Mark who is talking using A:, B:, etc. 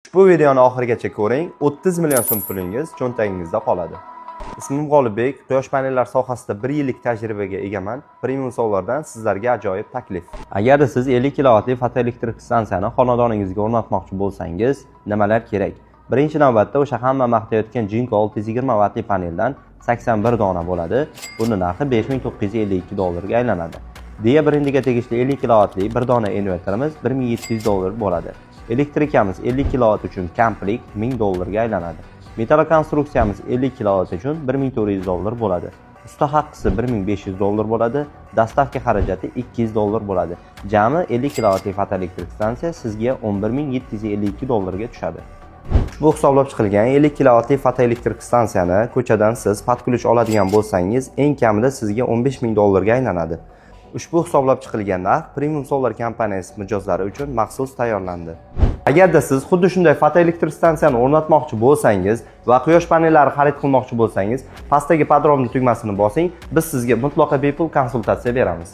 A: Ushbu videoni oxirigacha ko'ring, 30 million so'm pulingiz cho'ntagingizda qoladi. Ismim G'olibbek, quyosh panellari sohasida 1 yillik tajribaga egaman. Premium Solardan sizlarga ajoyib taklif. Agarda siz 50 kilovatli fotoelektrik stansiyani xonadoningizga o'rnatmoqchi bo'lsangiz, nimalar kerak? Birinchi navbatda o'sha hamma maqtayotgan Jinko 620 vatli paneldan 81 dona bo'ladi. Buni narxi 5952 dollarga aylanadi. Deye brendiga tegishli 50 kilovatli bir dona inverterimiz 1700 dollar bo'ladi. Elektrikamiz 50 kilovat uchun komplekt 1000 dollarga aylanadi. Metallokonstruksiyamiz 50 kilovat uchun 1400 dollar bo'ladi. Usta haqqisi 1500 dollar bo'ladi. Доставка xarajati 200 dollar bo'ladi. Jami 50 kilovatli fotoelektrik stansiya sizga 11752 dollarga tushadi. Ushbu hisoblab chiqilgan 50 kilovatli fotoelektrik stansiyani ko'chadan siz под ключ oladigan bo'lsangiz, eng kamida sizga 15 ming dollarga aylanadi. Ushbu hisoblab chiqilgan narx Premium Solar kompaniyasi mijozlari uchun maxsus tayyorlandi. Agarda siz xuddi shunday fotoelektrik stansiyani o'rnatmoqchi bo'lsangiz va quyosh panellari xarid qilmoqchi bo'lsangiz, pastdagi "Подробно" tugmasini bosing, biz sizga mutlaqo bepul konsultatsiya beramiz.